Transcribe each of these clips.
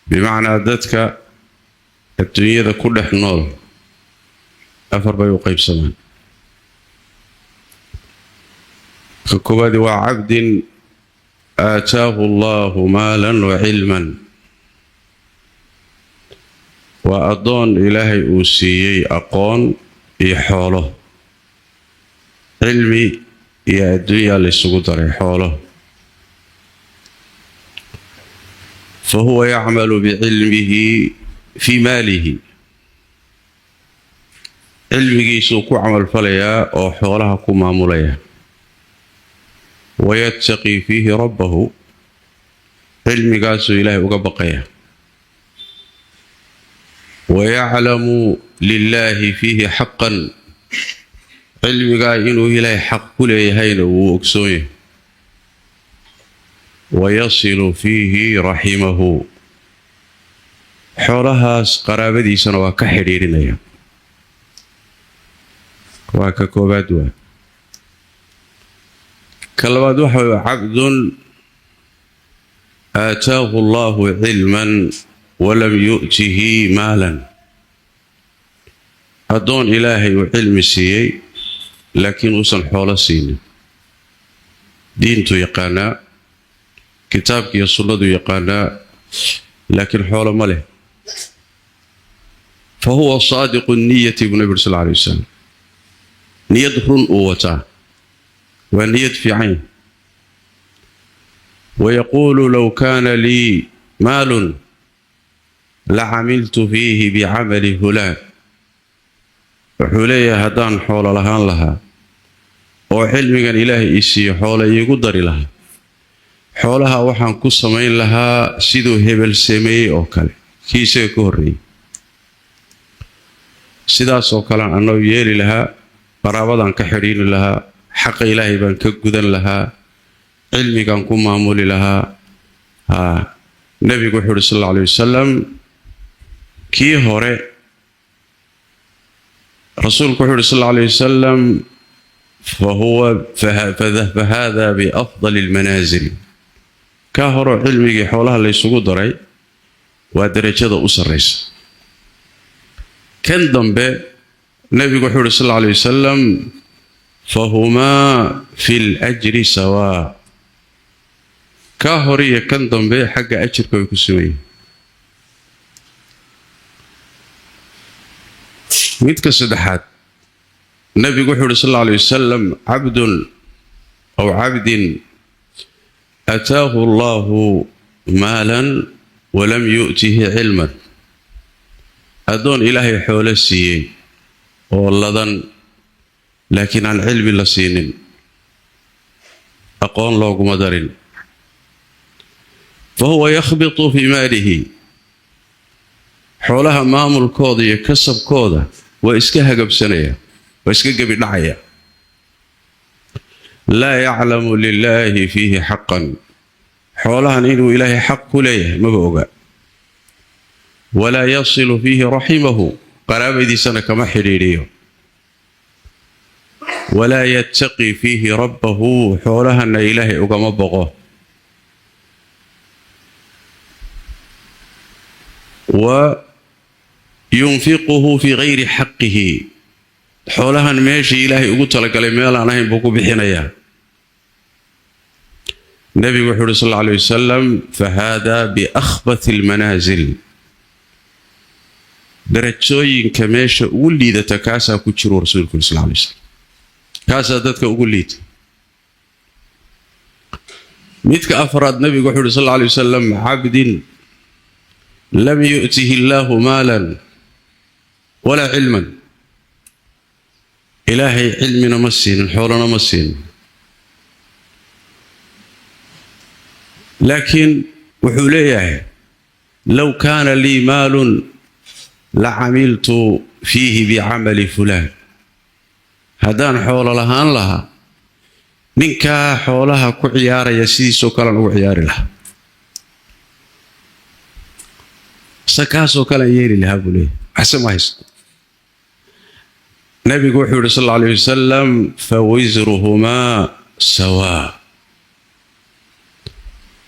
Bimacnaa, dadka adduunyada ku dhex nool afar bay u qaybsamaan. Ka koowaadi waa cabdin aataahu Allahu maalan wa cilman, waa addoon Ilaahay uu siiyey aqoon iyo xoolo, cilmi iyo adduunyaa laysugu daray, xoolo. Fa huwa yacmalu bicilmihi fii maalihi, cilmigiisuu ku camalfalayaa oo xoolaha ku maamulaya. Wayattaqii fiihi rabbahu, cilmigaasuu Ilaahay uga baqaya. Wayaclamu lilaahi fiihi xaqan, cilmigaa inuu Ilaahay xaq ku leeyahayna wuu ogsoon yahay. Wayasilu fiihi raximahu, xoolahaas qaraabadiisana waa ka xidhiidhinaya. Waa ka koobaad. Waa ka labaad, waxa way cabdun aataahu Allahu cilman walam yu'tihi maalan, addoon Ilaahay uu cilmi siiyey laakiin uusan xoolo siinin. Diintuu yaqaanaa, kitaabkiiyo sunnaduu yaqaanaa, laakiin xoolo ma leh. Fa huwa saadiqu niyati, buu nabi uri sal alay wasalam, niyad run uu wataa, waa niyad fiican. Wayaquulu low kaana lii maalun la camiltu fiihi bicamali fulaan, wuxuu leeyahay haddaan xoolo lahaan lahaa oo cilmigan Ilaahay ii siiyo xoolo iigu dari lahaa, xoolaha waxaan ku samayn lahaa siduu hebel sameeyey oo kale, kii isaga ka horreeyey, sidaasoo kalean annoo yeeli lahaa, qaraabadaan ka xidhiini lahaa, xaqa Ilaahay baan ka gudan lahaa, cilmigaan ku maamuli lahaa. Haa, nebigu wuxuu uhi sal alla alay wasalam, kii hore rasuulku wuxuu uhi sal alla alay wasalam, fahuwa fahada biafdali almanaasil. Kaa horoo cilmigii xoolaha laysugu daray waa derajada u sarraysa. Kan dambe nebigu wuxuu uhi sal alla alay wasalam, fahumaa fi ljri sawaa. Kaa hore iyo kan dambe xagga ajirka way ku siman yihiin. Midka saddexaad, nebigu wuxuu uhi sal alla alay wasalam, cabdun aw cabdin ataahu Allahu maalan walam yu'tihi cilman, addoon Ilaahay xoolo siiyey oo ladan laakiin aan cilmi la siinin, aqoon looguma darin. Fa huwa yakhbitu fii maalihi, xoolaha maamulkooda iyo kasabkooda waa iska hagabsanaya, waa iska gebi dhacaya. Laa yaclamu lilaahi fiihi xaqan, xoolahan inuu Ilaahay xaq ku leeyahay maba oga. Walaa yasilu fiihi raximahu, qaraabadiisana kama xidhiidhiyo. Walaa yattaqi fiihi rabbahu, xoolahana Ilaahay ugama boqo. Wa yunfiquhu fii gayri xaqihi, xoolahan meeshii Ilaahay ugu talagalay meelaan ahayn buu ku bixinayaa. Nebigu wuxuu uhi sal alla alay wasalam, fa hada biakhbathi almanaasil, darajooyinka meesha ugu liidata kaasaa ku jiru rasuulku uri sal alay slam, kaasaa dadka ugu liita. Midka afraad, nebigu wuxuu uhi sal alla alay wasalam, cabdin lam yu'tihi illaahu maalan walaa cilman, Ilaahay cilmina ma siinin, xoolona ma siinin, laakiin wuxuu leeyahay low kaana lii maalun la camiltu fiihi bicamali fulaan, haddaan xoolo lahaan lahaa ninkaa xoolaha ku ciyaaraya sidiisoo kalean ugu ciyaari lahaa, sakaasoo kalean yeeli lahaa buu leeyahay, waxse ma haysto. Nebigu wuxuu yihi sal alla alayh wasalam, fa wisruhumaa sawaa.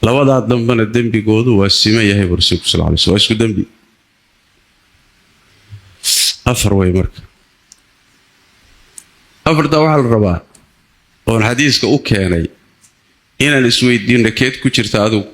Labadaa dambena dembigoodu waa siman yahay buu rasuulku sal lay sl, waa isku dembi. Afar way marka. Afartaa waxaa la rabaa oon xadiiska u keenay inaan isweydiinno: keed ku jirta adigu?